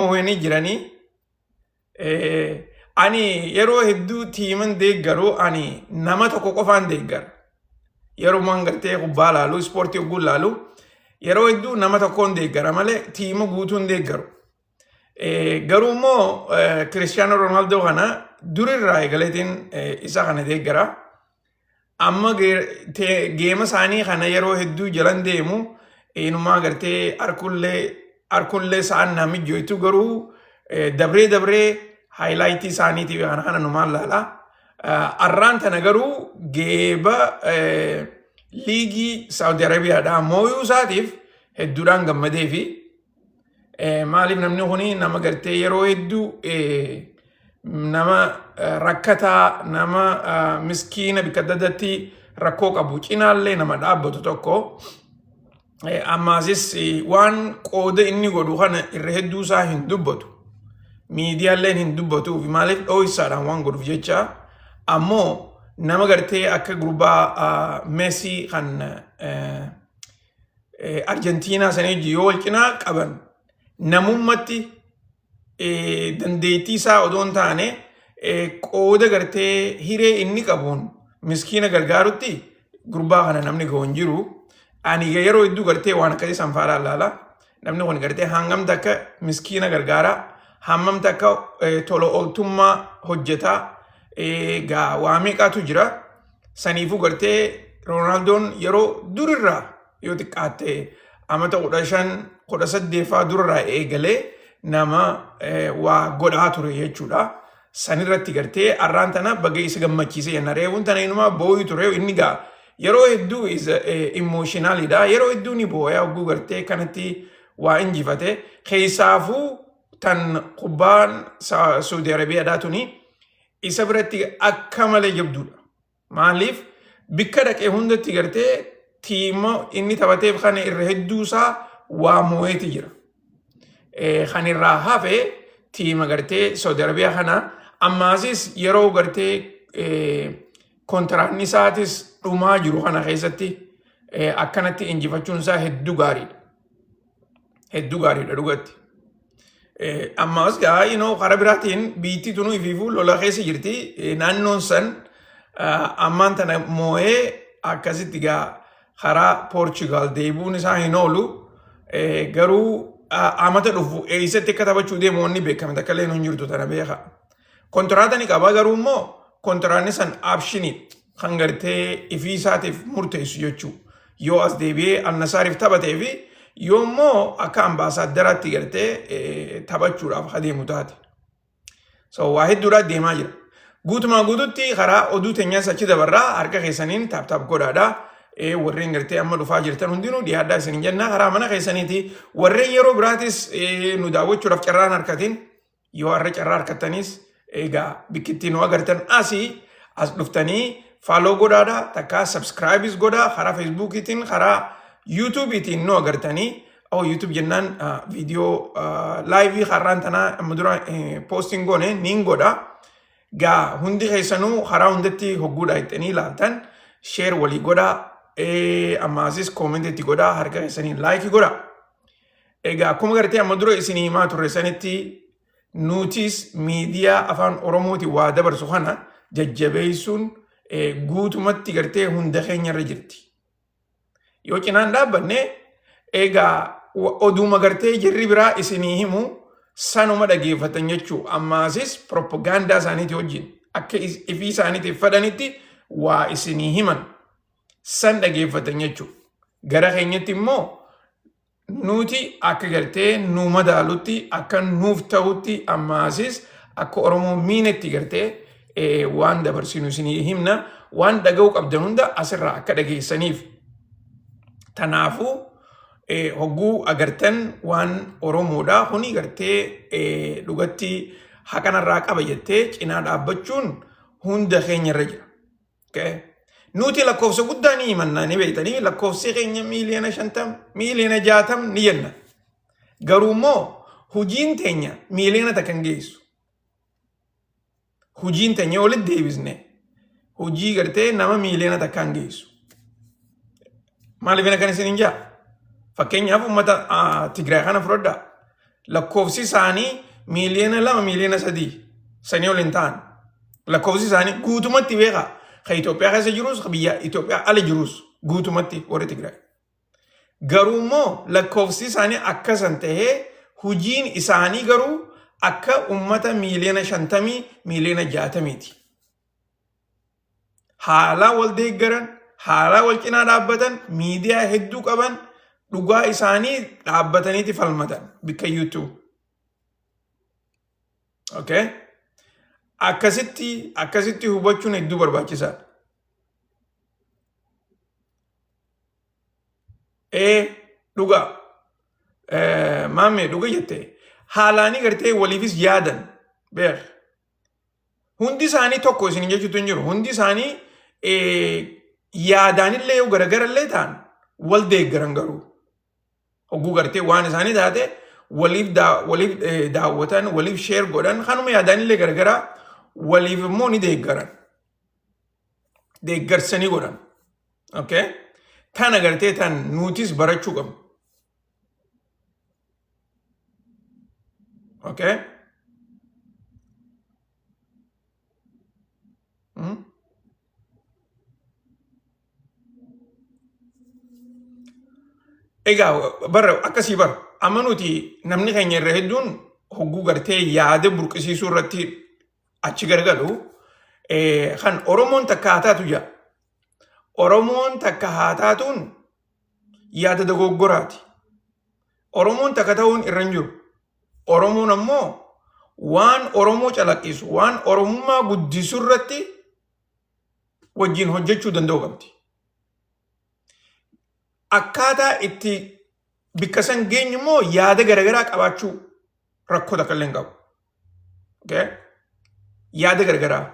Moo'anii jiranii. Ani yeroo hedduu tiiman deeggaru, ani nama tokko qofaan deeggara. Yeroo maan gartee kubbaa laalu, ispoortii hogguu laalu, yeroo hedduu nama tokkoon deeggara malee tiima guutuun deeggaru. Garuu immoo Kiristiyaanoo Roonaaldoo kana durirraa eegaleetiin isa kana deeggara. Amma geema isaanii kana yeroo hedduu jalan deemu, inumaa gartee harkullee sa'aan naa mijjooytu, garuu dabree dabree highlight isaaniitiif kana kana numaan laala. Arraan tana garuu geeba liigii Saawudi Arabiyaadhaa mooyuu isaatiif hedduudhaan gammadee fi maaliif, namni kuni nama gartee yeroo hedduu nama rakkataa, nama miskiina bikka adda addaatti rakkoo qabu cinaallee nama dhaabbatu tokko. Ammaasis waan qooda inni godhu kana irra hedduu isaa hin dubbatu. Miidiyaalleen hin dubbatuuf, maaliif, dhoo'issaadhaan waan godhuuf jecha. Ammoo nama gartee akka gurbaa Meesii kan Arjentiinaa sanii wajjin yoo wal cinaa qaban, namummatti dandeettii isaa odoo hin taane, qooda gartee hiree inni qabuun miskiina gargaarutti gurbaa kana namni ga'u hin jiru. Ani yeroo hedduu gartee waan akkasii sanfaadhaa ilaala. Namni kun gartee hangam takka miskiina gargaaraa, hammam takka tola ooltummaa hojjetaa, gaa waa meeqaatu jira. Saniifuu gartee Roonaaldoon yeroo durirraa, yoo xiqqaatte amata 15, 18ffaa durarraa eegalee nama waa godhaa ture jechuudha. Sanirratti gartee arraan tana baga isa gammachiise jenna. Reefuun tana inumaa boo'ii ture inni. Gaa yeroo hedduu emotionalidha. Yeroo hedduu ni boo'a hogguu gartee kanatti waa injifate. Keessaafuu tan kubbaan Saudi Arabiyaadhaa tuni isa biratti akka malee jabduudha. Maaliif, bikka dhaqee hundatti gartee tiima inni taphateef kana irra hedduu isaa waa moo'eeti jira. Kan irraa hafe tiima gartee Saudi Arabiyaa kana ammaasis yeroo gartee kontiraanni isaatis dhumaa jiru kana keessatti akkanatti injifachuun isaa hedduu gaariidha. Hedduu gaariidha dhugatti. Ammaas gaa karaa biraatiin biitti tunuu ifiifuu lola keessa jirti. Naannoon san ammaan tana moo'ee akkasitti gaa karaa Poorchugaal deebi'uun isaa hin oolu. Garuu amata dhufu eessatti akka taphachuu deemu wanni beekame takka illee hin jirtu, tana beeka. Kontiraata ni qaba, garuu immoo kontiraanni san option kan gartee ifii isaatiif murteessu jechuudha. Yoo as deebi'ee Al-Nasaariif taphatee fi yoo immoo akka ambaasaaddaraatti gartee taphachuudhaaf adeemu taate. So waa hedduudhaan deemaa jira. Guutumaa guututti karaa oduu teenyaas achi dabarraa, harka keessaniin tap tap godhaadha. Warreen gartee amma dhufaa jirtan hundinuu dhiyaadhaa isin jenna karaa mana keessaniiti. Warreen yeroo biraatis nu daawwachuudhaaf carraan harkatiin, yoo har'a carraa harkattanis, egaa bikkittii nu agartan asii as dhuftanii follow godhaadha, takka subscribeis godhaa. Karaa Facebookiitiin, karaa YouTubeiitiin nu agartanii. Oh, YouTube jennaan, viidiyoo live har'aan tanaa amma dura postiin goone niin godha. Gaa hundi keessanuu karaa hundatti hogguudha ittanii ilaaltan share walii godhaa, ammaasis commentiitti godhaa, harka keessanii like godhaa. Egaa akkuma gartee amma dura isinii himaa turre sanitti, nutis miidiyaa afaan Oromootiin waa dabarsu kana jajjabeessuun guutumatti gartee hunda keenyarra jirti. Yoo cinaan dhaabbanne, egaa oduma gartee jirri biraa isinii himu sanuma dhageeffatan jechuu. Ammaasis propagaandaa isaaniitii wajjin akka ifii isaaniitiif fedhanitti waa isinii himan san dhageeffatan jechuu. Gara keenyatti immoo nuti akka gartee nu madaalutti, akka nuuf ta'utti, ammaasis akka Oromoo miinetti gartee waan dabarsinu isinii himna, waan dhaga'uu qabdan hunda asirraa akka dhageessaniif. Tanaafuu hogguu agartan waan Oromoodha kuni gartee dhugatti haqanarraa qaba jettee cinaa dhaabbachuun hunda keenyarra jira. Nuti lakkoofsa guddaa ni himanna, ni beektanii, lakkoofsi keenya 50 miiliyoona, 60 miiliyoona ni jenna. Garuu immoo hojiin teenya 1 miiliyoona hin geessu. Hojiin teenya walitti deebisne hojii gartee nama 1 miiliyoona hin geessu. Maaliif kan isin hin jaa? Fakkeenyaaf uummata Tigraay kana fudhadhaa. Lakkoofsi isaanii 2 miiliyoona, 3 miiliyoona sanii ol hin ta'an. Lakkoofsi isaanii guutumatti beeka. Kan Itoophiyaa keessa jirus, kan biyya Itoophiyaa ala jirus guutumatti warri Tigraay. Garuu immoo lakkoofsi isaanii akkasan tahee hujiin isaanii garuu akka ummata 50 miiliyoona, 60 miiliyoonati. Haalaa wal deeggaran, haalaa wal cinaa dhaabbatan, miidiyaa hedduu qaban, dhugaa isaanii dhaabbataniiti falmatan bikka iyyuuttuu. Okay? Akkasitti hubachuun hedduu barbaachisaadha. Ee, dhugaa. Maammee, dhuga jette. Haalaanii gartee waliifis yaadan beek. Hundi isaanii tokko isin jechuutu hin jiru. Hundi isaanii yaadaanillee yoo garagarallee ta'an wal deeggaran garuu. Hogguu gartee waan isaanii taate waliif daawwatan, waliif share godhan, kanuma yaadaanillee garagaraa waliif immoo ni deeggaran. Deeggarsanii godhan. Okay? Tana gartee tan nutis barachuu qabnu. Okay? Egaa bara akkasii bara amma nuti namni keenya irra hedduun hogguu gartee yaada burqisiisuu irratti achi garagalu, kan Oromoon takka haa taatu jedha. Oromoon takka haa taatuun yaada dogoggoraati. Oromoon takka ta'uun irra hin jiru. Oromoon ammoo waan Oromoo calaqqisu, waan Oromummaa guddisu irratti wajjin hojjechuu danda'u qabdi. Akkaataa itti bikka san geenyu immoo yaada garaagaraa qabaachuu rakkoo takka illee hin qabu. Okay? Yaada garaagaraa.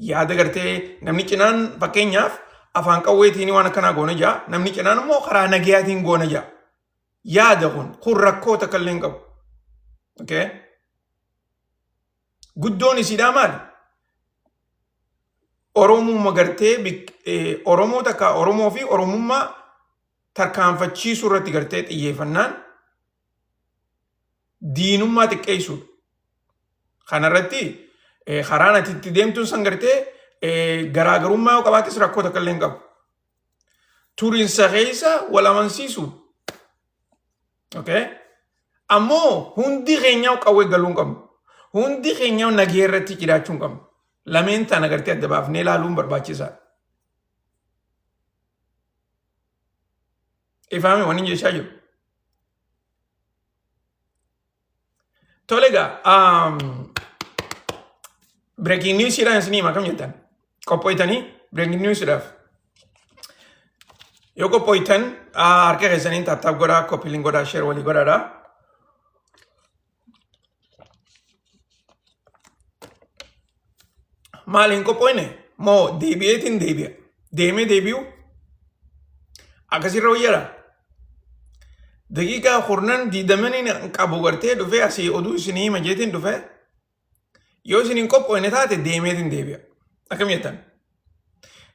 Yaada gartee namni cinaan fakkeenyaaf afaan qawweetiin waan akkanaa goona jaa, namni cinaan immoo karaa nagayaatiin goona jaa. Yaada kun rakkoo takka illee hin qabu. Okay? Guddoon isiidhaa maali? Oromummaa gartee Oromoo takka Oromoo fi Oromummaa tarkaanfachiisuu irratti gartee xiyyeeffannaan diinummaa xiqqeessuudha. Kanarratti karaan ati itti deemtuun san gartee garaagarummaa yoo qabaates rakkoo takka illee hin qabu. Turinsa keessa wal amansiisuudha. Okay? Ammoo hundi keenyaa qawwee galuu hin qabnu. Hundi keenyaa nagee irratti jiraachuu hin qabnu. Lameen tana gartee adda baafnee ilaaluun barbaachisaadha. Ifaame waan inni jechaa jiru. Tole egaa, breaking newsidhaan isinii hima, akkam jettan? Qophooytanii breaking newsidhaaf? Yoo qophooytan harka keessaniin tap tap godhaa, copy link godhaa, share walii godhaadha. Maal, hin qophooyne moo deebi'eetiin deebi'a? Deemee deebi'u akkasirra wayyaadha. Daqiiqaa kurnan diidamaniin qabu gartee dhufee asii oduu isinii hima jeetiin dhufee, yoo isin hin qophooyne taate deemeetiin deebi'a. Akkam jettan?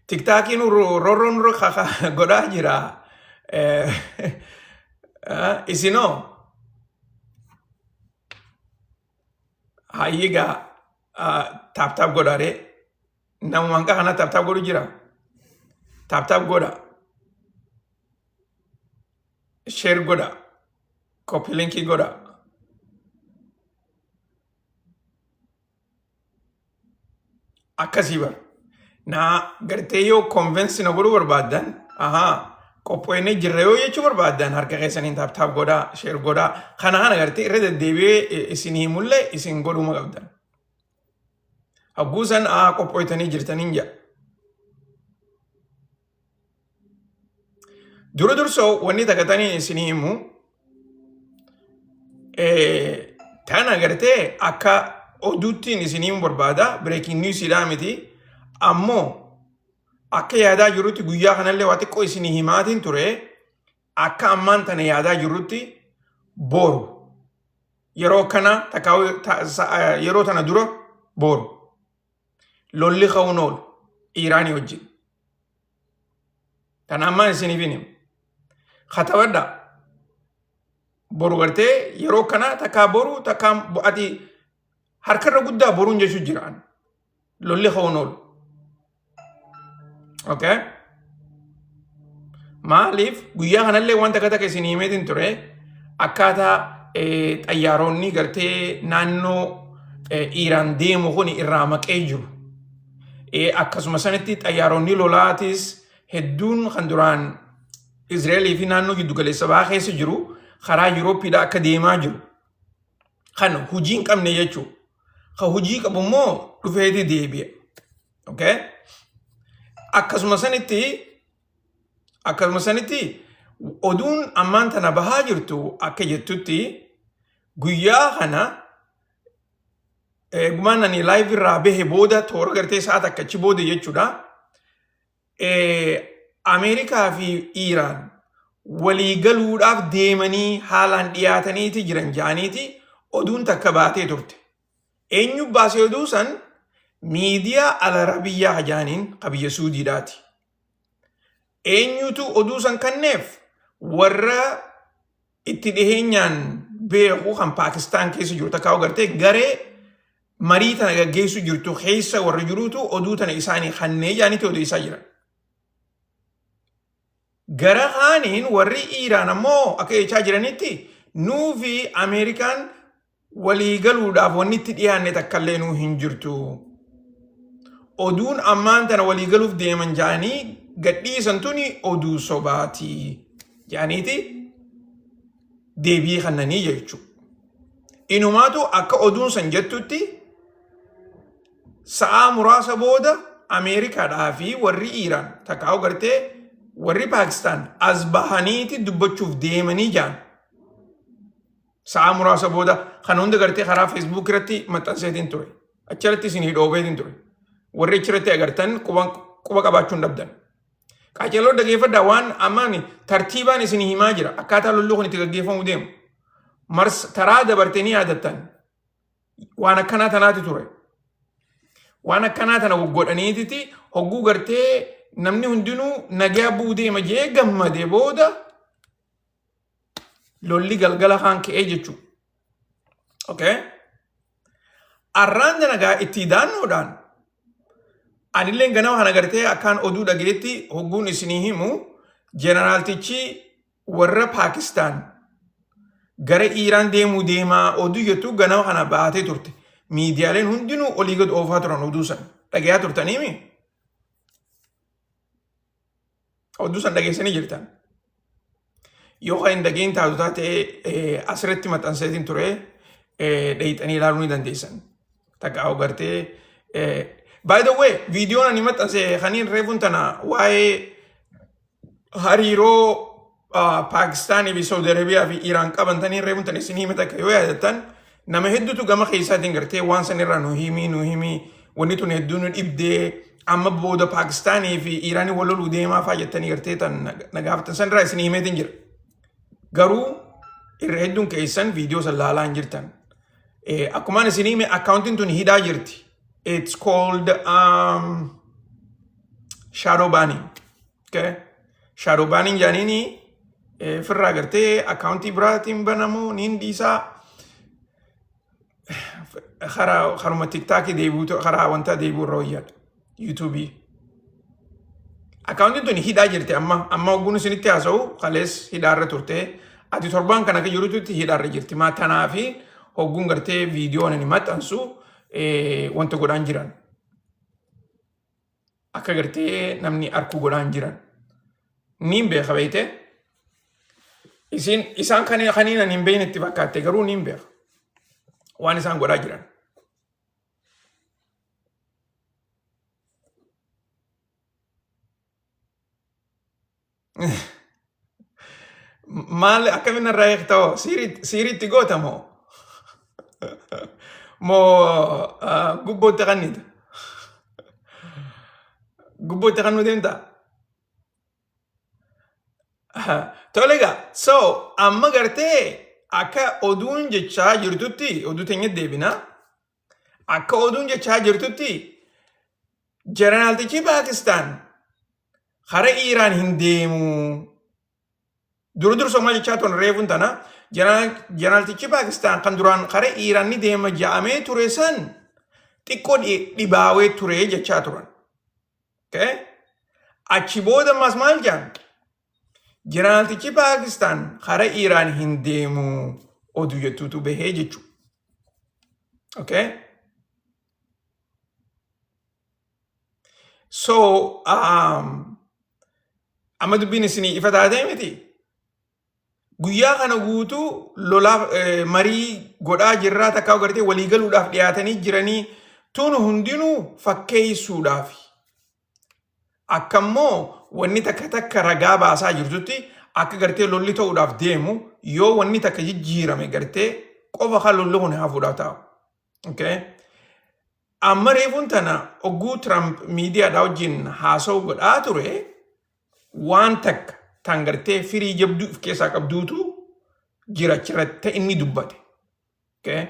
TikTokiin roorroon nurra godhaa jira. Isinoo hayyigaa tap tap godhaaree nama hanqa kana tap tap godhu jira. Tap tap godha. Share godha. Copy linkii godha. Akkasii bara. Naa gartee yoo convince na godhuu barbaaddan, ahaa, qophoonee jirra yoo jechuu barbaaddan, harka keessaniin tap tap godhaa, share godhaa. Kana gartee irra deddeebi'ee isin himullee isin godhuma qabdan. Hagguu san haa qophooytanii jirtaniin jedha. Dura dursoo wanni takatanii isin himu tana gartee akka oduuttiin isin himu barbaada, breaking newsidhaa miti, ammoo akka yaadaa jirutti guyyaa kanallee waa xiqqoo isin himaatiin ture. Akka ammaan tana yaadaa jirutti boru yeroo kana yeroo tana dura boru lolli ka'uun oolu Iiraanii wajjin. Kana ammaan isiniif hin himu. Katabadhaa. Boru gartee yeroo kana takkaa boru takkaa ati harkarra guddaa boruun jechuu jiraan. Lolli ka'uun oolu. Okay? Maaliif guyyaa kanallee wanta takka takka isin himeetiin ture akkaataa xayyaaronni gartee naannoo Iiraan deemu kun irraa maqee jiru. Akkasuma sanitti xayyaaronni lolaatis hedduun kan duraan Izraa'elii fi naannoo giddu galeessa bahaa keessa jiru karaa Yuurooppiidhaa akka deemaa jiru. Kan hojii hin qabne jechuudha. Kan hojii qabu immoo dhufeeti deebi'a. Okay? Akkasuma sanitti oduun ammaan tana bahaa jirtu akka jettutti guyyaa kana eegumaan ani live irraa bahe booda toora gartee sa'a takka achi booda jechuudha. Ameerikaa fi Iiraan walii galuudhaaf deemanii haalaan dhiyaataniiti jiran jaaniiti oduun takka baatee turte. Eenyu baasee oduu san? Miidiyaa Al-Arabiyyaa jaaniin ka biyya Suudiidhaati. Eenyutu oduu san kanneef? Warra itti dhiheenyaan beeku kan Paakistaan keessa jiru takkaa agartee garee marii tana gaggeessu jirtu keessa warra jirutu oduu tana isaanii kannee jaanitti odeessaa jiran. Gara kaaniin warri Iiraan ammoo akka jechaa jiranitti nuu fi Ameerikaan walii galuudhaaf wanni itti dhiyaanne takkallee nuu hin jirtu. Oduun ammaan tana walii galuuf deeman jaanii gadhiisan tuni oduu sobaati jaaniiti deebii kannanii jechuudha. Inumaatu akka oduun san jettutti sa'aa muraasa booda Ameerikaadhaa fi warri Iiraan takkaa gartee warri Paakistaan as bahaniiti dubbachuuf deemanii jaan. Sa'aa muraasa booda kan hunda gartee karaa Facebook irratti maxxanseetiin ture. Achirratti isin hidhoobeetiin ture. Warri achirratti agartan quba qabaachuu hin dhabdan. Qaceeloo dhageeffadhaa, waan ammaan tartiibaan isin himaa jira. Akkaataa lolli kun itti gaggeeffamu deemu. Mars taraa dabartanii yaadattan. Waan akkanaa tanaati ture. Waan akkanaa tana godhaniititi hogguu gartee namni hundinuu nagaa bu'uu deema jee gammade booda lolli galgala kaan ka'ee jechuudha. Okay? Arraan danagaa itti daannoodhaan anillee ganama kana gartee akkaan oduu dhageetti hogguun isinii himu jeneraaltichi warra Paakistaan gara Iiraan deemuu deemaa oduu jettu ganama kana baatee turte. Miidiyaaleen hundinuu olii gad oofaa turan oduu san. Dhagayaa turtaniimi? Oduu san dhageessanii jirtan. Yoo kan hin dhageen taatu taate asirratti maxxanseetiin ture, dheeyxanii ilaaluu ni dandeessan. Takka gartee, by the way, viidiyoon ani maxxanse kaniin reefuun tana waa'ee hariiroo Paakistaanii fi Saudi Arabiyaa fi Iraan qaban taniin reefuun tana isin hime takka yoo yaadattan, nama hedduutu gama keessaatiin gartee waan san irraa nu himii, nu himii, wanni tun hedduu nu dhibdee, amma booda Paakistaanii fi Iraanii wal loluu deemaa faa jettanii gartee tan na gaafatan san irraa isin himeetiin jira. Garuu irra hedduun keessan viidiyoo san laalaa hin jirtan. Akkumaan isin hime akkaawuntiin tun hidhaa jirti. It's called shadow banning. Okay? Shadow banning jaaniini firraa gartee akkaawuntii biraatiin banamu niin dhiisaa karaa karuma TikTokii deebi'u, karaa wanta deebi'u irra wayyaadha. YouTubeii. Akkaawuntiin tun hidhaa jirti amma. Amma hogguun isinitti haasa'u kalees hidhaarra turte. Ati torbaan kana akka jirutti hidhaarra jirti. Maa tanaa fi hogguun gartee viidiyoon ani maxxansu wanta godhaan jiran. Akka gartee namni arkuu godhaan jiran. Niin beeka beeyte. Isin isaan kan kaniin ani hin beekne itti fakkaatte, garuu niin beeka. Waan isaan godhaa jiran. Maal akkamiin irraa eegta hoo? Siiriitti goota moo? Moo gubbootti kannita? Gubbootti kannuu deemtaa? Tole egaa, so amma gartee akka oduun jechaa jirtutti oduu teenya deebina. Akka oduun jechaa jirtutti jeneraaltichi Paakistaan kara Iiraan hin deemu. Dura dursoo maal jechaa turan reefuun tana? Jeneraaltichi Paakistaan kan duraan kara Iiraan ni deema ja'amee ture san xiqqoo dhibaawee ture jechaa turan. Okay? Achi booda ammas maal jedhan? Jeneraaltichi Paakistaan kara Iiraan hin deemu oduu jettuutu bahee jechuudha. Okay? So, amma dubbiin isinii ifa taatee miti. Guyyaa kana guutuu lolaaf marii godhaa jirraa takkaa gartee walii galuudhaaf dhiyaatanii jiranii tun hundinuu fakkeessuudhaaf. Akka immoo wanni takka takka ragaa baasaa jirtutti akka gartee lolli ta'uudhaaf deemu yoo wanni takka jijjiirame gartee qofa kan lolli kun hafuudhaaf taa'u. Okay? Amma reefuun tana ogguu Trump miidiyaadhaa wajjin haasa'u godhaa ture waan takka tan gartee firii jabduu of keessaa qabduutu jira achirratti ta inni dubbate. Okay?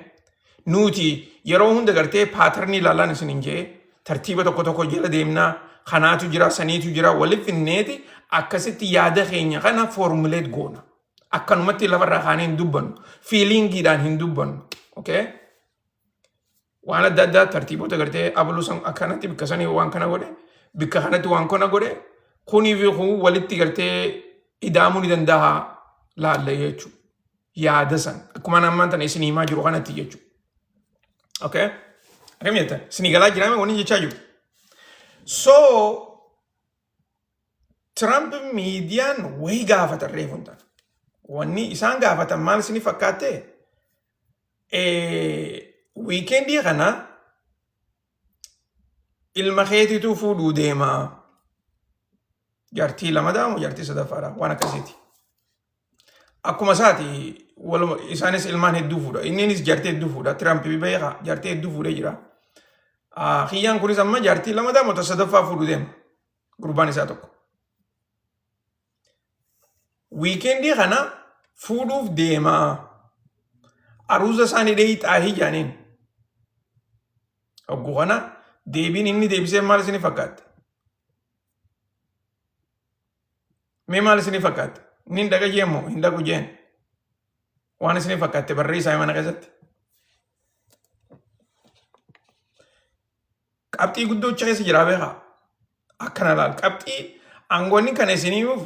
Nuti yeroo hunda gartee paatarnii ilaalaan isin hin jee tartiiba tokko tokko jala deemnaa kanaatu jira saniitu jira waliif finneeti akkasitti yaada keenya kana foormuleet goona. Akkanumatti lafarraa kaanee hin dubbannu. Fiilingiidhaan hin dubbannu. Okay? Waan adda addaa tartiibota gartee abaluu san akkanatti bikka sanii waan kana godhe bikka kanatti waan kana godhe kunii fi kun walitti gartee ida'amuu ni danda'a laalla jechuudha. Yaada san akkuma ammaan tana isin himaa jiru kanatti jechuudha. Okay? Akkam jettan? Isinii galaa jiraame wanni jechaa jiru. So Trump miidiyaan wayii gaafatan reefuun tana. Wanni isaan gaafatan maal isinii fakkaatte? Wiikeendii kana ilma keetitu fuudhuu deema. Jaartii lamadaa moo jaartii sadaffaadha waan akkasiiti. Akkuma isaati waluma isaanis ilmaan hedduu fuudha. Inninis jaartii hedduu fuudha. Tiraamp beeka jaartii hedduu fuudhee jira. Kiyyaan kunis amma jaartii lamadaa moo sadaffaa fuudhuu deema. Gurbaan isaa tokko. Wiikeendii kana fuudhuuf deema. Aruuza isaanii dhahii xaahii jaaniin. Hogguu kana deebiin inni deebisee maal isinii fakkaatte? Mee maal isinii fakkaatte? Inni hin dhaqa jeen moo hin dhaqu jeen? Waan isinii fakkaatte barreessaa mana keessatti. Qabxii guddoo achi keessa jiraa beekaa? Akkana laal qabxii aangoonni kana isiniif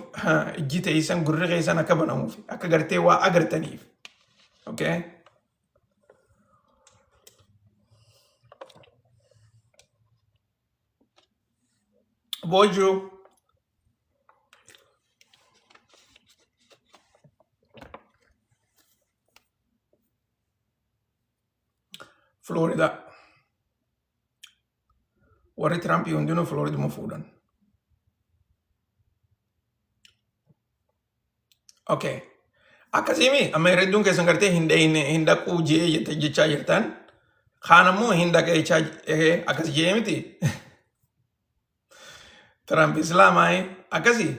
ijji teessan gurri keessan akka banamuuf akka gartee waa agartaniif. Okay? Bonjour. Florida. Warri Tirampii hundinuu Flooriduma fuudhan. Okay. Akkasiimi amma hedduun keessan gartee hin dhayine hin dhaquu jee jette jechaa jirtan. Kaan ammoo hin dhaqa jechaa akkas jee miti. Tiraamp Islaamaa akkasii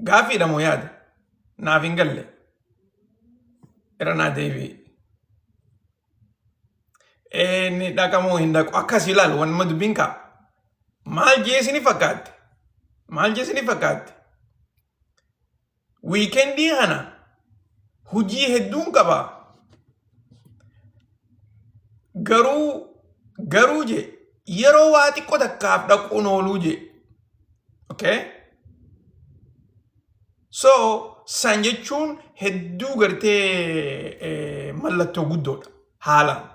gaaffiidha moo yaada? Naaf hin galle. Irra naa deebi'i. Inni dhaqa moo hin dhaqu akkas ilaalu wanuma dubbiin ka'a. Maal jee isini fakkaatte? Maal jee isini fakkaatte? Wiikendii kana hojii hedduun qaba. Garuu garuu jee yeroo waa xiqqoo takkaaf dhaquun ooluu jee. Okay? So san jechuun hedduu gartee mallattoo guddoodha haalaan.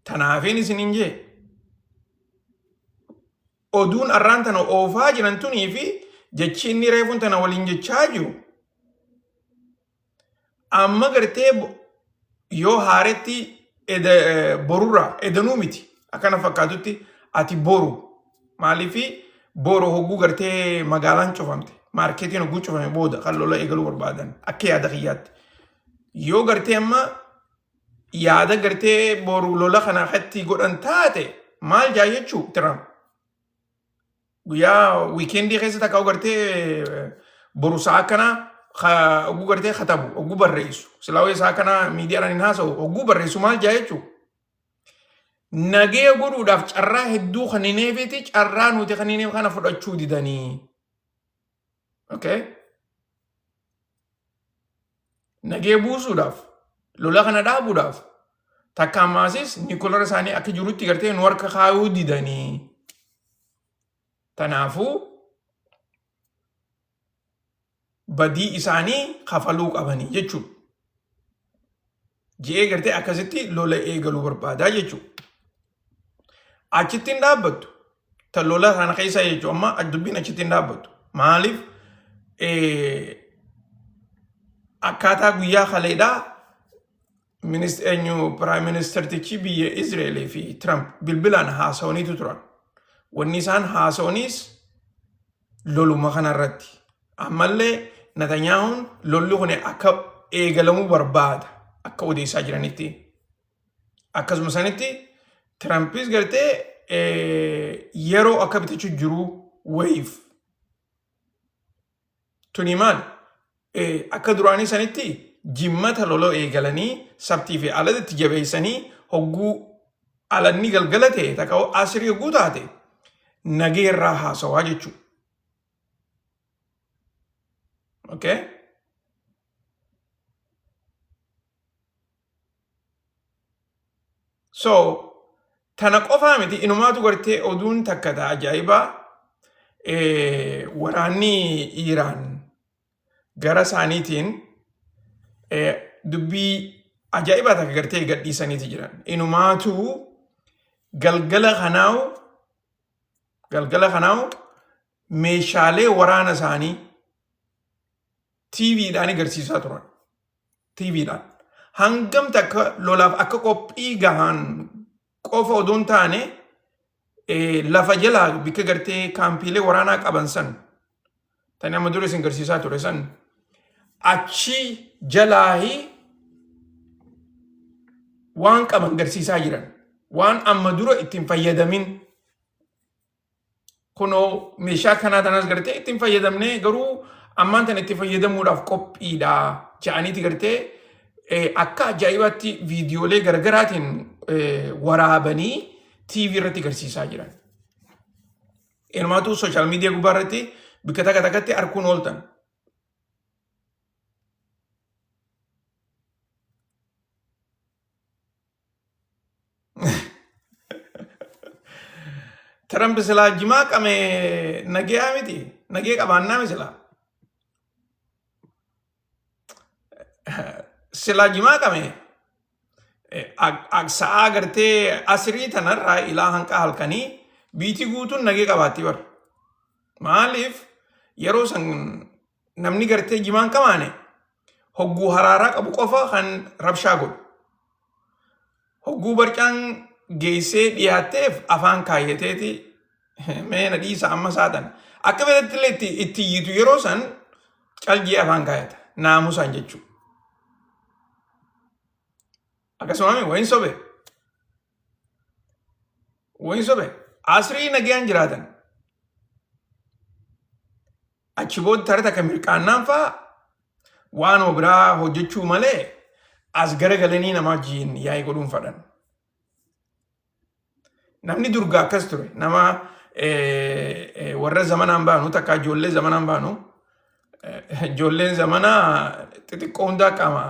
Tanaafiin isiniin jee oduun arraan tana oofaa jiran tunii fi jechi inni reefuun tana waliin jechaa jiru amma gartee yoo haaretti borurraa edanuu miti akkana fakkaatutti ati boru maaliifi boru hogguu gartee magaalaan cufamte maarkeetiin hogguu cufame booda kan lola eegaluu barbaadan akka yaada kiyyaatti yoo gartee amma yaada gartee boru lola kana irratti godhan taate maal jaa jechuu Tiraamp guyyaa wiikeendii keessa takka gartee boru sa'a kana oguu gartee katabu oguu barreessu silaa wayii sa'a kana miidiyaadhaan hin haasa'u oguu barreessu maal jaa jechuu nagee godhuudhaaf carraa hedduu kan hin eefiti carraa nuti kan hin kana fudhachuu didanii. Okay? Nagee buusuudhaaf, lola kana dhaabuudhaaf, takka ammaasis nikulara isaanii akka jirutti gartee nu harka kaayuu didanii. Tanaafuu badii isaanii kafaluu qabanii jechuudha. Je'ee gartee akkasitti lola eegaluu barbaadaa jechuudha. Achitti hin dhaabbattu. Ta lola kana keessa jechuudha amma dubbiin achitti hin dhaabbattu. Maaliif akkaataa guyyaa kaleedhaa eenyu piraayim ministeertichi biyya Izraa'elii fi Tiraamp bilbilaan haasawaniitu turan. Wanni isaan haasawaniis loluma kanarratti. Ammallee Natanyaahuun lolli kun akka eegalamuu barbaada akka odeessaa jiranitti. Akkasuma sanitti Tiraampis gartee yeroo akka bitachuu jiru wayiif. Tuni maal? Akka duraanii sanitti jimmata lola eegalanii sabtii fi alatti jabeessanii hogguu alanni galgala ta'e takka asrii hogguu taate nageerraa haasawaa jechuudha. Okay? So, tana qofaa miti inumaatu gartee oduun takka ta ajaa'ibaa waraanni Iiraan gara isaaniitiin dubbii ajaa'ibaa takka gartee gadhiisaniiti jiran. Inumaatu galgala kanaawu galgala kanaawu meeshaalee waraana isaanii TVdhaan agarsiisaa turan. TVdhaan. Hangam takka lolaaf akka qophii gahan qofa odoo hin taane lafa jalaa bikka gartee kaampiilee waraanaa qaban san tani amma dura isin garsiisaa ture san achi jalaahi waan qaban garsiisaa jiran waan amma dura ittiin fayyadamin Kunoo meeshaa kanaa tanas gartee ittiin fayyadamnee garuu ammaan tana itti fayyadamuudhaaf qophiidha jedhaniiti gartee akka ajaa'ibaatti viidiyoolee garaagaraatiin waraabanii TV irratti garsiisaa jiran. Inumaatuu sooshaal miidiyaa gubbaa irratti bakka takka takkatti arguun ooltan. Trump silaa jimaa qame nageyaa miti. Nagee qabaannaa mi silaa. Silaa jimaa qame sa'aa gartee asirii tanarraa ilaa hanqa halkanii biitii guutuun nagee qabaatti bara. Maaliif yeroo san namni gartee jimaan qabaane hogguu haraaraa qabu qofa kan rabshaa godhu. Hogguu barcaan geessee dhiyaatteef afaan kaayyateeti mee na dhiisa amma saatan. Akka fedhetti illee itti iyyitu yeroo san caljee afaan kaayata naamusaan jechuudha. Akkasuma wayin sobe wayin sobe asrii nagayaan jiraatan. Achi booda tara takka mirqaannaan fa'aa waanuma biraa hojjechuu malee as garagalanii nama wajjin yaa'ii godhuun fadhan. Namni durga akkas ture. Nama warra zamanaan baanu takka ijoollee zamanaan baanu ijoolleen zamanaa xixiqqoo hundaa qaama.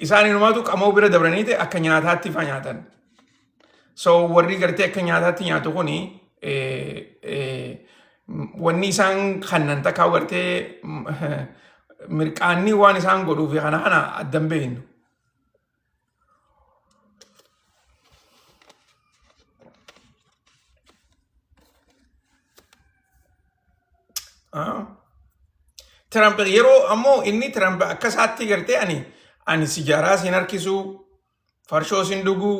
Isaan inumaatu qamoo bira dabranii ta'e akka nyaataatti faa nyaatan. So warri gartee akka nyaataatti nyaatu kuni wanni isaan kannan takkaa gartee mirqaanni waan isaan godhuu fi kana kana addan beeknu. Ah. Trump yeroo ammoo inni Trump akka isaatti gartee ani sijaaraa siin harkisuu farshoo siin dhuguu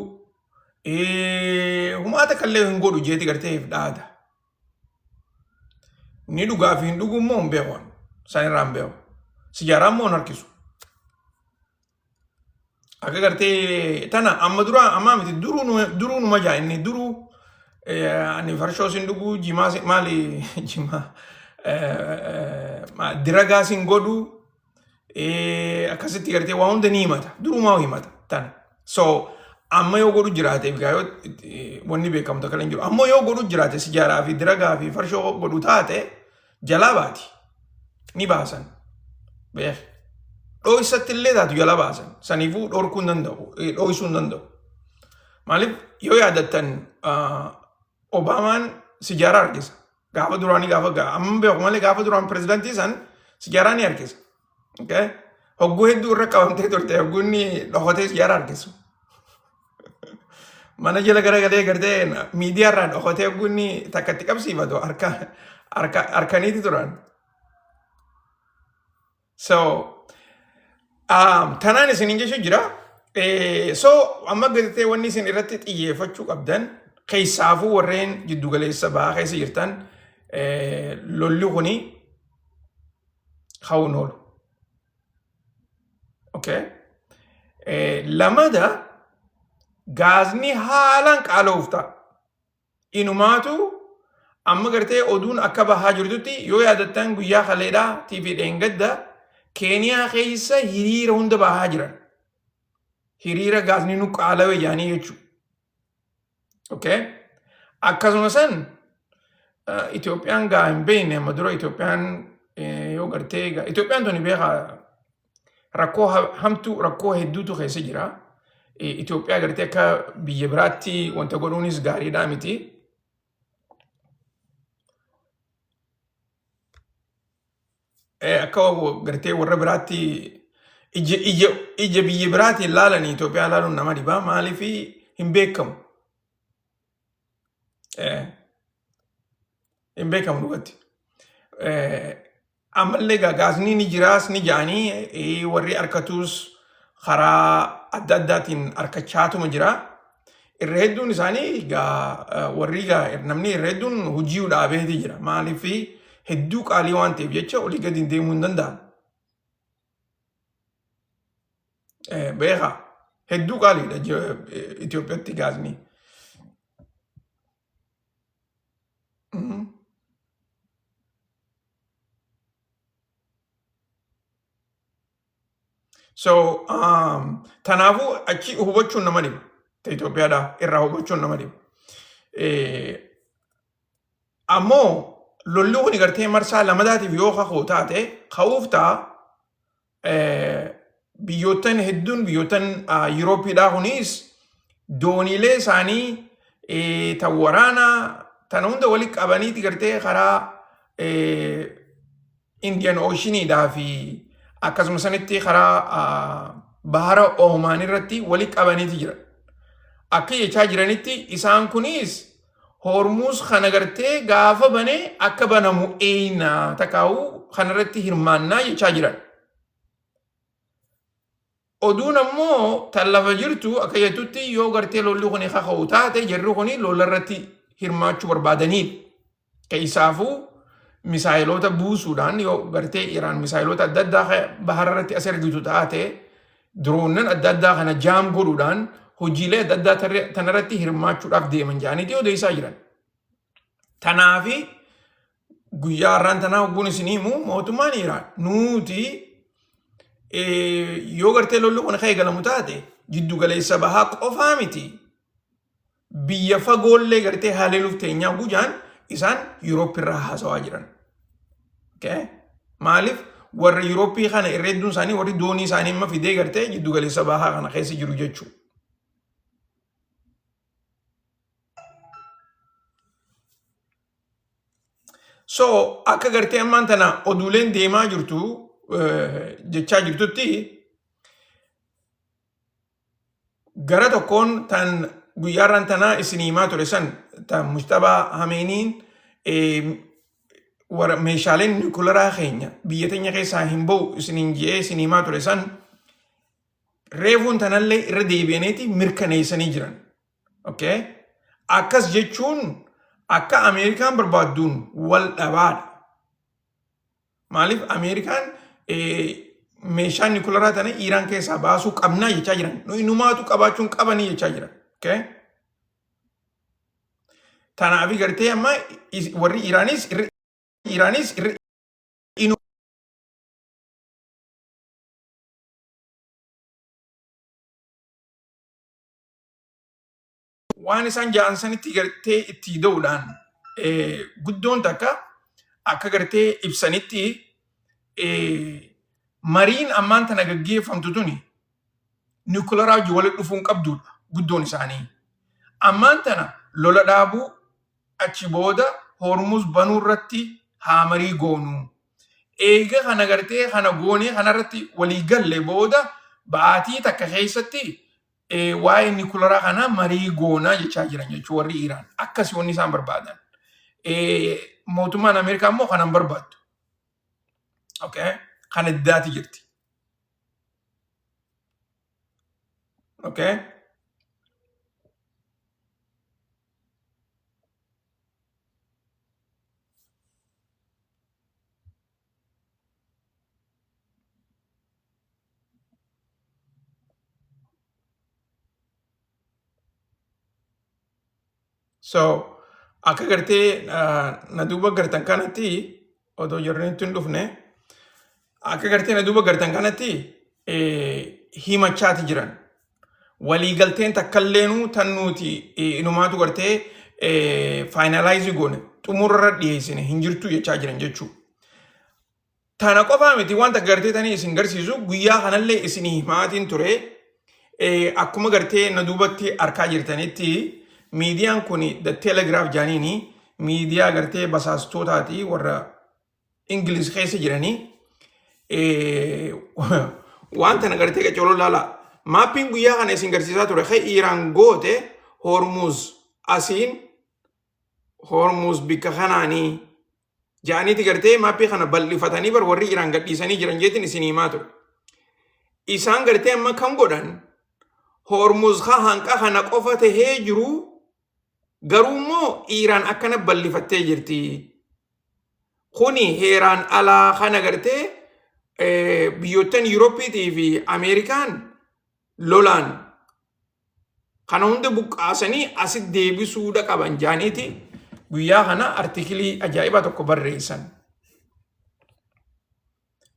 humaa takka illee hin godhu jeeti gartee if dhaata. Ni dhugaa fi hin dhugu immoo hin beeku ani. Isaan irraa hin beeku. Sijaaraa immoo hin harkisu. Akka gartee tana amma dura ammaa miti duruu numa jaa inni duruu ani farshoo sin dhuguu jimaa maali jimaa diragaa sin godhu akkasitti gartee waa hunda ni himata durumaa himata tana. So amma yoo godhu jiraate egaa yoo wanni beekamu takka hin jiru ammoo yoo godhu jiraate sijaaraa fi diragaa fi farshoo godhu taate jalaa baati ni baasan beek. Dhooysatti illee taatu jala baasan. Saniifuu dhorkuu hin danda'u, dhooysuu hin danda'u. Maaliif yoo yaadattan Obaamaan sijaaraa harkisa. Gaafa duraanii gaafa amma beeku malee gaafa duraan pirezidaantii san sijaaraa ni harkisa. Okay? Hogguu hedduu irra qabamtee turte hogguu inni dhokatee sijaaraa harkisu. Mana jala garagalee gartee miidiyaa irraa dhokatee hogguu inni takka itti qabsiifatu harka harka harkaniiti turan. So tanaan isiniin jechuu jira. So amma gartee wanni isin irratti xiyyeeffachuu qabdan keessaafuu warreen jiddugaleessa bahaa keessa jirtan lolli kuni ka'uun oolu. Okay. Lamada gaazni haalaan qaala'uuf ta'a. Inumaatu amma gartee oduun akka bahaa jirtutti yoo yaadattan guyyaa kaleedhaa TV dheengadda Keeniyaa keessa hiriira hunda bahaa jiran. Hiriira gaazni nu qaalawe jedhanii jechuudha. Okay. Akkasuma san Itoophiyaan gaa hin beekne amma dura Itoophiyaan yoo gartee Itoophiyaan tuni beekaa rakkoo hamtuu rakkoo hedduutu keessa jira. Itoophiyaa gartee akka biyya biraatti wanta godhuunis gaariidhaa miti. Akka gartee warra biraatti ija ija ija biyya biraatiin laalanii Itoophiyaa laaluun nama dhibaa maaliif hin beekamu. Hin beekamu dhugatti. Ammallee gaasni ni jiraas ni ja'anii warri harkatuus karaa adda addaatiin harkachaatuma jira. Irra hedduun isaanii egaa warri egaa namni irra hedduun hojii dhaabeeti jira. Maaliif hedduu qaalii waan ta'eef jecha olii gadi deemuu hin danda'an. Beekaa hedduu qaaliidha Itoophiyaatti gaasni. So, tanaafuu achi hubachuun nama dhiba. Ta Itoophiyaadhaa irraa hubachuun nama dhiba. Ammoo lolli kun gartee marsaa lamadaatiif yoo kakuu taate ka'uuf ta'a biyyoottan hedduun biyyoottan Yuurooppiidhaa kunis dooniilee isaanii tan waraanaa tan hunda walitti qabaniiti gartee karaa Indian Oceaniidhaa fi akkasuma sanitti karaa bahara Oomaan irratti walitti qabaniiti jiran. Akka jechaa jiranitti isaan kunis Hormuuz kana gartee gaafa bane akka banamu eeyna takaa'u kanarratti hirmaannaa jechaa jiran. Oduun ammoo tan lafa jirtu akka jettutti yoo gartee lolli kun kaka'u taate jarri kun lola irratti hirmaachuu barbaadaniidha. Keessaafuu misaayiloota buusuudhaan yoo gartee Iraan misaayiloota adda addaa bahara irratti as ergitu taate diroonnan adda addaa kana jaam godhuudhaan hojiilee adda addaa tanarratti hirmaachuudhaaf deeman jedhaniiti odeessaa jiran. Tanaafi guyyaa har'aan tanaa hogguun isin himu mootummaan Iraan nuti yoo gartee lolli kun akka eegalamu taate jiddu galeessa bahaa qofaa miti biyya fagoollee gartee haleeluuf teenyaa gujaan isaan Yuuroop irraa haasawaa jiran. Okay? Maaliif warra Yuurooppii kana irra hedduun isaanii warri doonii isaanii amma fidee gartee jiddu galeessa bahaa kana keessa jiru jechuudha. So akka gartee ammaan tana oduuleen deemaa jirtu jechaa jirtutti gara tokkoon tan guyyaarraan tanaa isin himaa ture san tan Mujtabaa Hameeniin warra meeshaaleen niwukilaraa keenya biyya teenya keessaa hin ba'u isiniin je'ee isin himaa ture san reefuun tanallee irra deebi'aniiti mirkaneessanii jiran. Okay? Akkas jechuun akka Ameerikaan barbaadduun wal dhabaadha. Maaliif Ameerikaan meeshaa niwukilaraa tana Iiraan keessaa baasuu qabnaa jechaa jiran. Nu inumaatu qabaachuun qabanii jechaa jiran. Okay? Tanaaf gartee amma warri Iiraanis Iiraanis inu waan isaan ja'an sanitti gartee itti da'uudhaan guddoon takka akka gartee ibsanitti Mariin ammaan tana gaggeeffamtu tuni niwukilaraa wajjin walitti dhufuu hin qabduudha guddoon isaanii. Ammaan tana lola dhaabuu achi booda Hormuz banuu irratti haa marii goonu. Eega kana gartee kana goonee kanarratti walii galle booda baatii takka keessatti waa'ee niwukilaraa kana marii goonaa jechaa jiran jechuudha warri Iraan. Akkasii wanni isaan barbaadan. Mootummaan Ameerikaa immoo kana hin barbaaddu. Okay? Kana diddaati jirti. Okay? So akka gartee na duuba gartan kanatti odoo jarreen hin dhufne akka gartee na duuba gartan kanatti himachaati jiran. Waliigalteen takkalleenuu tan nuti inumaatu gartee finalize goone xumurarra dhiyeessine hin jirtu jechaa jiran jechuudha. Tana qofaa miti wanta gartee tanii isin garsiisu guyyaa kanallee isinii himaatiin ture. Akkuma gartee na duubatti arkaa jirtanitti miidiyaan kun The Telegraph jaaniini miidiyaa gartee basaastootaati warra Ingiliz keessa jiranii. Waan tana gartee qacoloo laala. Maappiin guyyaa kana isin garsiisaa ture kan Iiraan goote Hormuz asiin Hormuz bikka kanaanii ja'aniiti gartee maappii kana bal'ifatanii bar warri Iraan gadhiisanii jiran jeetiin isin himaa ture. Isaan gartee amma kan godhan Hormuz ka hanqa kana qofa tahee jiru garuu immoo Iraan akkana bal'ifattee jirti. Kuni heeraan alaa kana gartee biyyoottan Yuurooppiitii fi Ameerikaan lolaan kana hunda buqqaasanii asitti deebisuudha qaban jaaniiti guyyaa kana artikilii ajaa'ibaa tokko barreessan.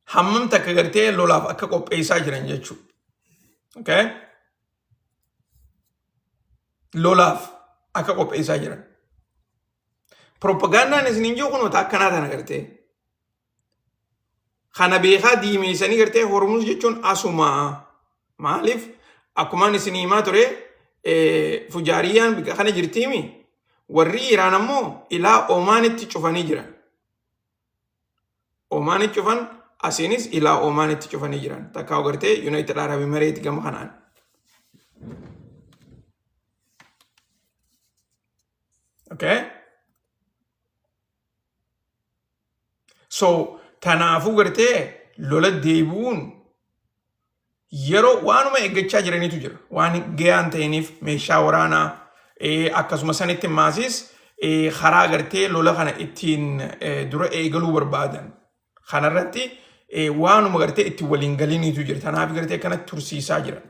Hammam takka gartee lolaaf akka qopheessaa jiran jechuudha. Okay? Lolaaf akka qopheessaa jiran. Propagandaan isin hin jiru kunuuta akkanaa tana gartee. Kana beekaa diimeessanii gartee Hormuz jechuun asuma. Maaliif akkumaan isin himaa ture fujaariyyaan bika kana jirtiimi warri Iraan ammoo ilaa Omaanitti cufanii jiran. Omaanitti cufan asiinis ilaa Omaanitti cufanii jiran. Takkaa gartee United Arab Emirates gama kanaan. Okay? So tanaafuu gartee lola deebi'uun yeroo waanuma eeggachaa jiranitu jira. Waan gayaan ta'iniif meeshaa waraanaa akkasuma sanitti maasis karaa gartee lola kana ittiin dura eegaluu barbaadan. Kanarratti waanuma gartee ittiin waliin galiniitu jira. Tanaaf gartee kanatti tursiisaa jiran.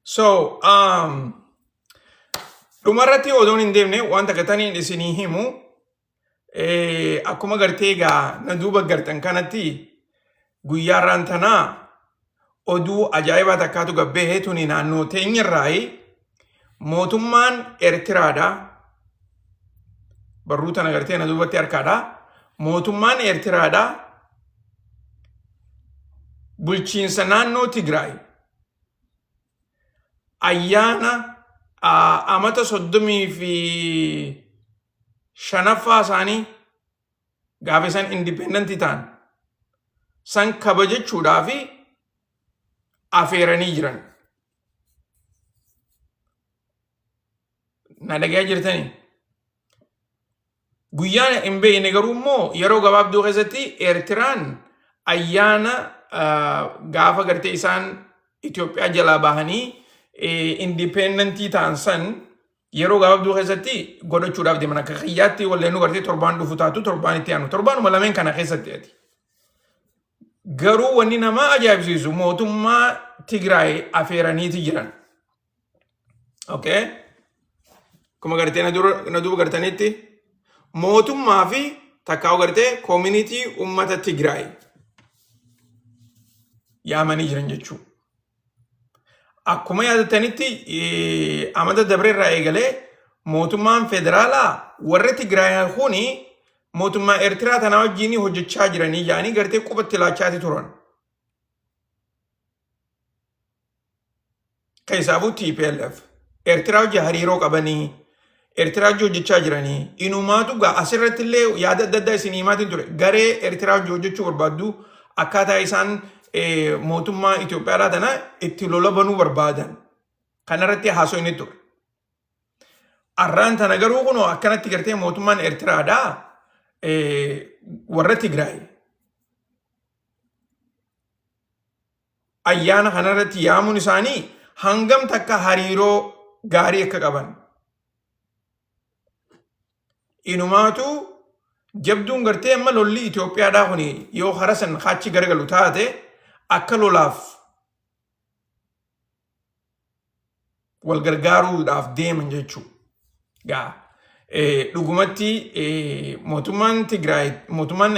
So, dhumarratti odoon hin deemne wanta gataniin isinii himu akkuma gartee egaa na duuba gartan kanatti guyyaarraan tanaa oduu ajaa'ibaa takkaatu gabbee tuni naannoo teenyarraayi mootummaan Eertiraadha. Barruu tana gartee na duubatti harkaadha. Mootummaan Eertiraadha. Bulchiinsa naannoo Tigraay ayyaana amata 35ffaa isaanii gaafa isaan independent ta'an san kabajachuudhaaf afeeranii jiran. Na dhagayaa jirtanii? Guyyaan hin beekne garuu immoo yeroo gabaabduu keessatti Eertiraan ayyaana gaafa gartee isaan Itoophiyaa jalaa bahanii independent ta'an san yeroo gabaabduu keessatti godhachuudhaaf deeman akka kiyyaatti walleenuu gartee torbaan dhufu taatu torbaan itti aanu torbaanuma lameen kana keessatti ati. Garuu wanni nama ajaa'ibsiisu mootummaa Tigraay afeeraniiti jiran. Okay? Akkuma gartee na duuba gartanitti mootummaa fi Takkaa gartee community uummata Tigraay yaamanii jiran jechuudha. Akkuma yaadatanitti amata dabre irraa eegalee mootummaan federaalaa warra Tigraay kuni mootummaa Eertiraa tanaa wajjin hojjechaa jiranii jedhanii gartee qubatti laachaati turan. Keessaafuu TPLF Eertiraa wajjin hariiroo qabanii, Eertiraa wajjin hojjechaa jiranii, inumaatu gaa asirratti illee yaada adda addaa isin himaatiin ture. Garee Eertiraa wajjin hojjechuu barbaaddu akkaataa isaan mootummaa Itoophiyaadhaa tana itti lola banuu barbaadan kanarratti haasoo inni ture. Arraan tana garuu kunoo akkanatti gartee mootummaan Eertiraadhaa warra Tigraay ayyaana kanarratti yaamuun isaanii hangam takka hariiroo gaarii akka qaban. Inumaatu jabduun gartee amma lolli Itoophiyaadhaa kun yoo hara san achi garagalu taate akka lolaaf wal gargaaruudhaaf deeman jechuudha. Gaa dhugumatti mootummaan Tigraay, mootummaan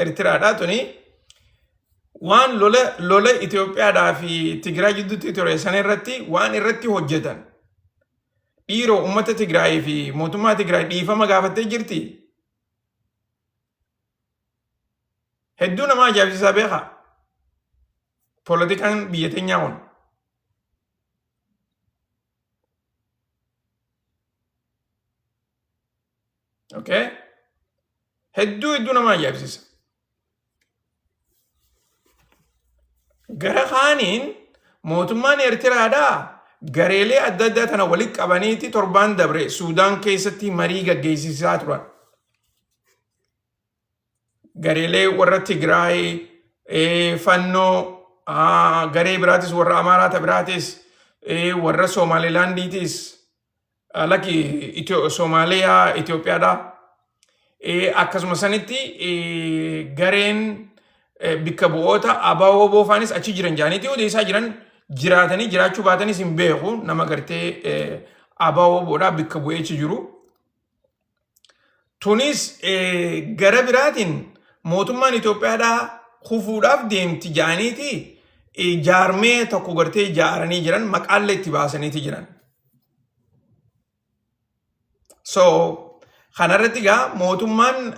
Eertiraadhaa tuni waan lola Itoophiyaadhaa fi Tigraay gidduutti ture sana irratti waan irratti hojjetan. Dhiiroo, uummata Tigraay fi mootummaa Tigraay dhiifama gaafattee jirti. Hedduu nama ajaa'ibsiisaa beekaa. Poolitikaan biyya teenyaa kun. Okay? Hedduu hedduu nama ajaa'ibsiisa. Gara kaaniin mootummaan Eertiraadhaa gareelee adda addaa tana walitti qabaniiti torbaan dabre Suudaan keessatti marii gaggeessisaa turan. Gareelee warra Tigraay, Fannoo, garee biraatis, warra Amaaraa ta biraatis, warra Somaalilaandiitis, lakki, Somaaliyaa Itoophiyaadhaa. Akkasuma sanitti gareen bikka bu'oota ABO boofaanis achi jiran jaaniiti odeessaa jiran. Jiraatanii jiraachuu baatanis hin beeku, nama gartee ABO boodhaa bikka bu'ee achi jiru. Tunis gara biraatiin mootummaan Itoophiyaadhaa kufuudhaaf deemti jaaniiti jaarmee tokko gartee ijaaranii jiran, maqaallee itti baasaniiti jiran. So kanarratti egaa mootummaan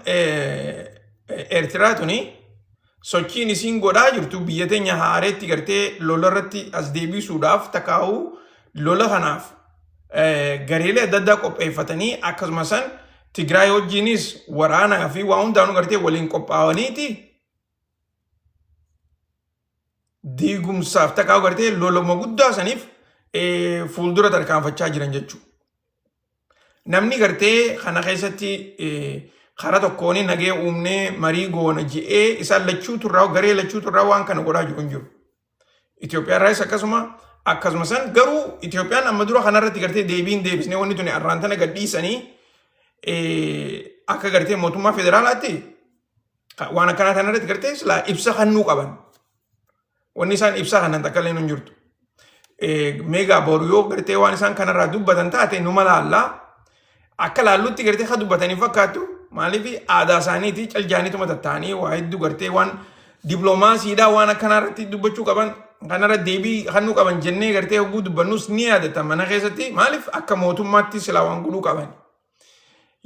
Eertiraa tuni sochiin isiin godhaa jirtu biyya teenya haareetti gartee lola irratti as deebisuudhaaf, takkaa'uu lola kanaaf gareelee adda addaa qopheeffatanii, akkasuma san Tigraay wajjinis waraanaa fi waa hundaanuu gartee waliin qophaa'aniiti diigumsaaf takkaa'uu gartee loloma guddaa saniif fuuldura tarkaanfachaa jiran jechuudha. Namni gartee kana keessatti karaa tokkoon nagee uumnee marii goona je'ee isaan lachuu turraa, garee lachuu turraa waan kana godhaa jiru hin jiru. Itoophiyaa irraas akkasuma san. Garuu Itoophiyaan amma dura kanarratti gartee deebiin deebisnee wanni tuni arraan tana gadhiisanii akka gartee mootummaa federaalaatti waan akkanaa kanarratti gartee silaa ibsa kennuu qaban. Wanni isaan ibsaa kanan takka illee hin jirtu. Meegaa boru yoo gartee waan isaan kanarraa dubbatan taate numa laallaa. Akka laallutti gartee ka dubbatanii fakkaattu. Maaliif? Aadaa isaaniiti, caljaaniituma tattaanii waa hedduu gartee waan diploomaasiidhaa waan akkanaa irratti dubbachuu qaban, kanarra deebii kennuu qaban jennee gartee hogguu dubbannus ni yaadata mana keessatti. Maaliif? Akka mootummaatti silaa waan godhuu qaban.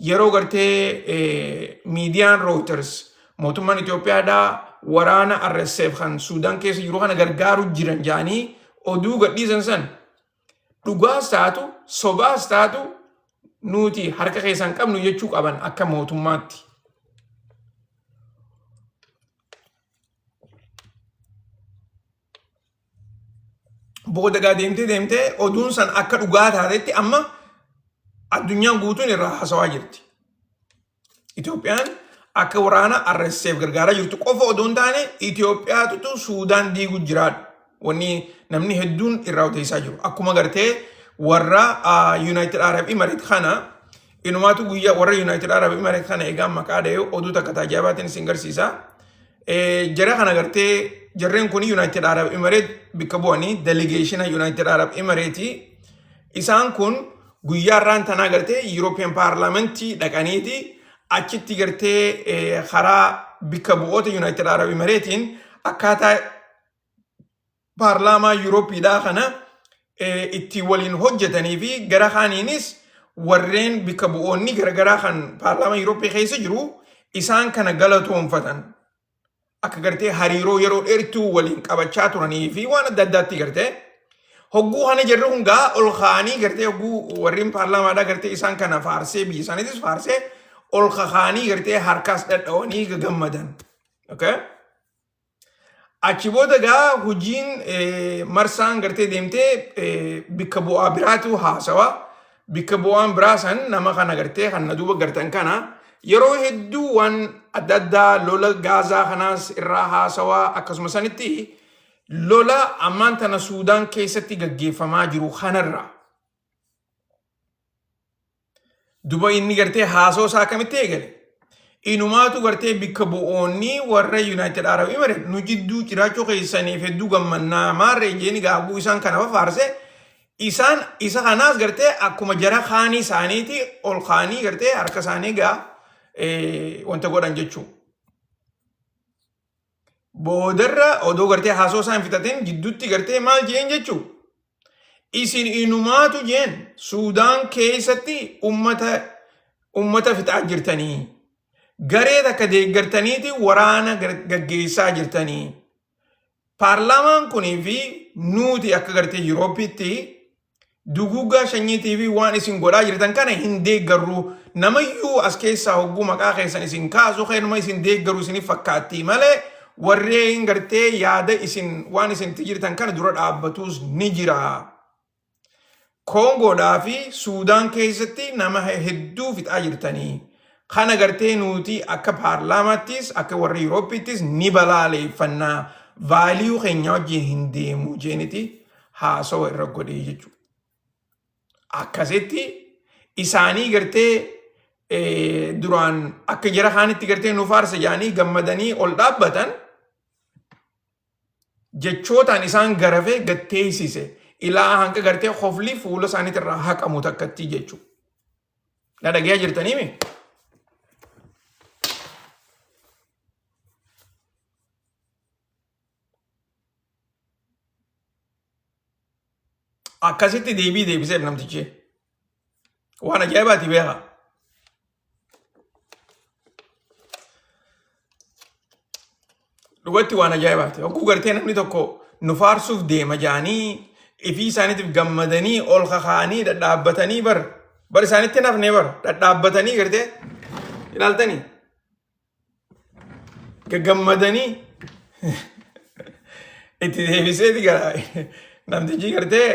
Yeroo gartee miidiyaan Reuters mootummaan Itoophiyaadhaa waraana RSF kan Suudaan keessa jiru kana gargaaru jiran jedhanii oduu gadhiisan san, dhugaas taatu sobaas taatu nuti harka keessaan qabnu jechuu qaban akka mootummaatti. Booda gaa deemtee deemtee oduun san akka dhugaa taatetti amma addunyaan guutuun irraa haasawaa jirti. Itoophiyaan akka waraana RSF gargaaraa jirtu qofa odoo hin taane Itoophiyaatutu Suudaan diiguu jiraadha. Wanni namni hedduun irraa odeessaa jiru. Akkuma gartee warra United Arab Emirates kana, inumaatu guyyaa warra United Arab Emirates kana egaa maqaa dhahee oduu takka tajaajilaatiin isin garsiisa. Jara kana gartee jarreen kun United Arab Emirates bikka bu'anii, delegation United Arab Emirates, isaan kun Guyyaa irraan tanaa gartee European Parliamentii dhaqaniiti achitti gartee karaa bikka bu'oota United Arab Emiratein akkaataa paarlaamaa Yuurooppiidhaa kana itti waliin hojjetanii fi gara kaaniinis warreen bikka bu'oonni garagaraa kan paarlaamaa Yuurooppii keessa jiru isaan kana galatoonfatan. Akka gartee hariiroo yeroo dheertuu waliin qabachaa turanii fi waan adda addaatti gartee hogguu kana jarri kun gaa ol kaa'anii gartee hogguu warreen paarlaamaadhaa gartee isaan kana faarsee biyya isaaniitis faarsee ol kakaanii gartee harkaas dhadhawanii gammadan. Okay? Achi booda gaa hojiin marsaan gartee deemtee bikka bu'aa biraatu haasawa. Bikka bu'aan biraa san nama kana gartee kan na duuba gartan kana yeroo hedduu waan adda addaa lola Gaazaa kanaas irraa haasawa akkasuma sanitti lola ammaan tana Suudaan keessatti gaggeeffamaa jiru kanarra. Duba inni gartee haasoo isaa akkamitti eegale? Inumaatu gartee bikka bu'oonni warra United Arab Emirates nu jidduu jiraachuu keessaniif hedduu gammannaa maarree jeeni gaaguu isaan kana fafaarse isaan isa kanaas gartee akkuma jara kaanii isaaniiti ol kaanii gartee harka isaanii gaa wanta godhan jechuu. Boodarra odoo gartee haasoo isaa hin fixatin jidduutti gartee maal jeen jechuu. Isin inumaatu jeen Suudaan keessatti ummata fixaa jirtanii. Garee takka deeggartaniiti waraana gaggeessaa jirtanii. Paarlaamaan kunii fi nuuti akka gartee Yuurooppiitti duguuggaa shanyiitii fi waan isin godhaa jirtan kana hin deeggarru. Namayyuu as keessaa hogguu maqaa keessan isin kaasu kanuma isin deeggaru isinif fakkaattii malee warreen gartee yaada isin waan isin itti jirtan kana dura dhaabbatuus ni jira. Koongoodhaa fi Suudaan keessatti nama hedduu fixaa jirtanii. Kana gartee nuti akka paarlaamaattis akka warra Yuurooppiittis ni balaaleeffannaa. Value keenya wajjin hin deemu jeeniti haasawa irra godhee jechuudha. Akkasitti isaanii gartee duraan akka jara kaanitti gartee nu faarsa jedhanii gammadanii ol dhaabbatan jechootaan isaan garafee gad teessise ilaa hanga gartee kofli fuula isaaniitti irraa haqamu takkatti jechuudha. Na dhagayaa jirtaniimi? Akkasitti deebii deebiseef namtichi. Waan ajaa'ibaati beekaa. Dhugatti waan ajaa'ibaati. Hogguu gartee namni tokko nu faarsuuf deema jaanii ifii isaaniitiif gammadanii ol kakaa'anii dhadhaabbatanii bar bar isaanitti hin hafnee bar dhadhaabbatanii gartee ilaaltanii gaggammadanii itti deebiseeti gara namtichi gartee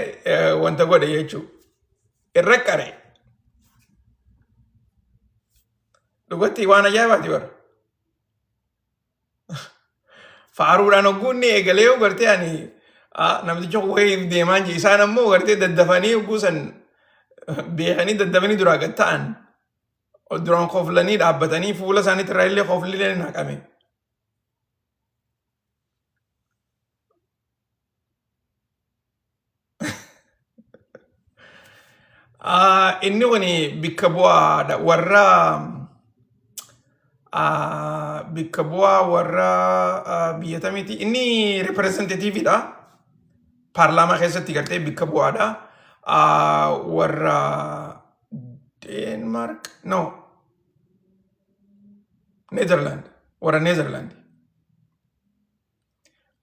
wanta godhe jechuudha. Irra qare. Dhugatti waan ajaa'ibaati bara. Faaruudhaan hogguu inni eegalee gartee ani namticha wayiif deemaan jee isaan ammoo gartee daddafanii hogguu san beekanii daddafanii duraa gad ta'an duraan koflanii dhaabbatanii fuula isaaniitti irraa illee koflilee hin haqame. Inni kun bikka bu'aadha warra bikka bu'aa warra biyya tamiiti. Inni representativeidha. Paarlaamaa keessatti gartee bikka bu'aadha. Warra Denmark no Netherland warra Netherland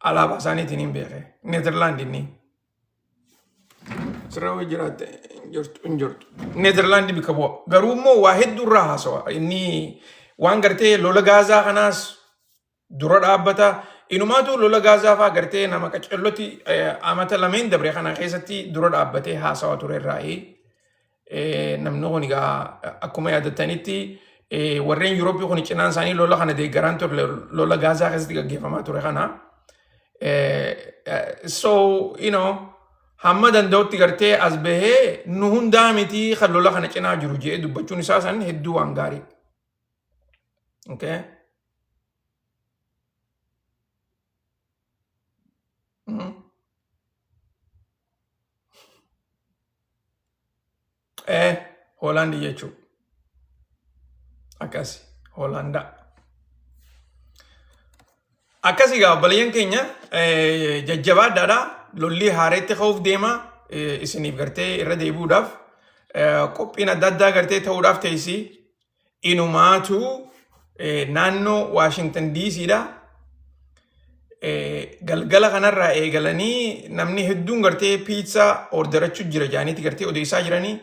alaabaa isaaniitiin hin beeke. Netherland inni. Asirra yoo jiraatte hin jirtu hin jirtu. Netherland bikka bu'a. Garuu immoo waa hedduu irraa haasawa. Inni waan gartee lola Gaazaa kanaas dura dhaabbata. Inumaatu lola Gaazaa fa'aa gartee nama qacellotti amata lameen dabre kana keessatti dura dhaabbatee haasawa ture irraayi. Namni kun egaa akkuma yaadattanitti warreen Yurooppii kun cinaan isaanii lola kana deeggaraan ture lola Gaazaa keessatti gaggeeffamaa ture kana. So, you know, hamma danda'utti gartee as bahee nu hundaa miti kan lola kana cinaa jiru jedhee dubbachuun isaa san hedduu waan gaarii. Okay. Hoolaandii jechuudha. Akkasi Hoolaandaa. Akkasii gaa obboleeyyan keenya jajjabaadhaadha. Lolli haareetti ka'uuf deema isiniif gartee irra deebi'uudhaaf qophiin adda addaa gartee ta'uudhaaf teessi inumaatu naannoo Waashintan DCdha. Galgala kanarraa eegalanii namni hedduun gartee piitsaa orderachuu jira jaaniiti gartee odeessaa jiranii.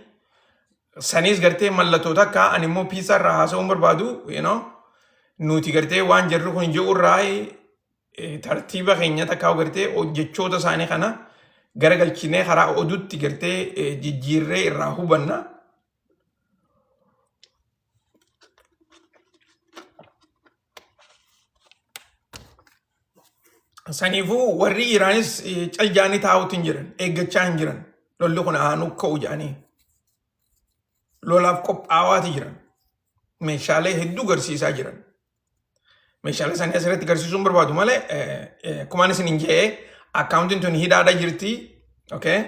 Sanis gartee mallattoo takka ani immoo piitsaa irraa haasa'uun barbaadu nuti gartee waan jarri kun jiru irraa tartiiba keenya takkaa gartee jechoota isaanii kana garagalchinee karaa oduutti gartee jijjiirree irraa hubanna. Saniifuu warri Iraanis cal jaanii taa'uutti hin jiran, eeggachaa hin jiran. Lolli kun aanuu ka'u jedhanii lolaaf qophaawaati jiran. Meeshaalee hedduu garsiisaa jiran. Meeshaalee isaanii asirratti garsiisuu hin barbaadu malee akkumaan isin hin je'ee akkaawuntiin tun hidhaadha jirti. Okay.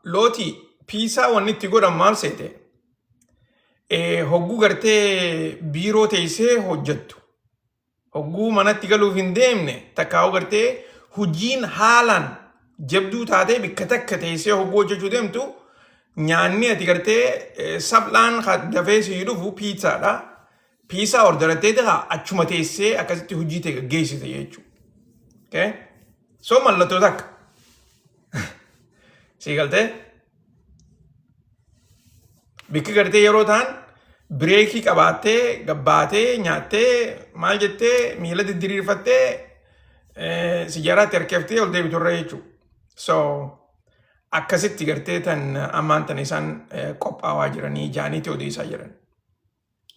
Looti piisaa wanni itti godhan maal seete? Hogguu gartee biiroo teessee hojjettu. Hogguu manatti galuuf hin deemne takkaa'uu gartee hojiin haalaan jabduu taatee bikka takka teessee hogguu hojjechuu deemtu nyaanni ati gartee saphaan dafee sii dhufu piitsaadha. Piisaa orderattee ta'a achuma teessee akkasitti hojii ta'e gaggeessite jechuudha. Okay? So mallattoo takka. Sii galtee? Bikki gartee yeroo ta'an bireekii qabaattee gabbaatee nyaattee maal jettee miila diddiriirfattee sijaaraatti harkiftee ol deebitu irra jechuudha. So akkasitti gartee tan ammaan tan isaan qophaawaa jiranii jaaniitti odeessaa jiran.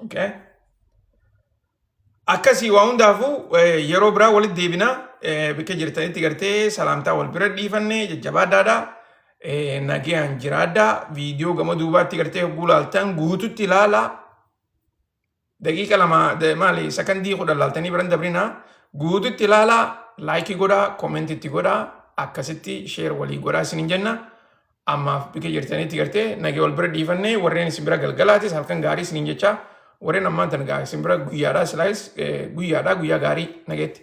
Okay. Akkasii waa hundaafuu yeroo biraa walitti deebina bakka jirtanitti gartee salaamtaa wal bira dhiifanne jajjabaadhaadha. Nagayaan jiraadha. Viidiyoo gama duubaatti gartee hogguu laaltan guututti ilaala. Daqiiqa 2 maali sakandii 10 laaltanii biran dabrina. Guututti ilaala. Laayikii godhaa, koomentiitti godhaa, akkasitti sheer walii godhaa isiniin jenna. Ammaaf bika jirtanitti gartee nagee wal bira dhiifannee warreen isin bira galgalaatis halkan gaarii isiniin jecha warreen ammaan tana gaa isin bira guyyaadhaa silaayis guyyaadhaa guyyaa gaarii nageetti.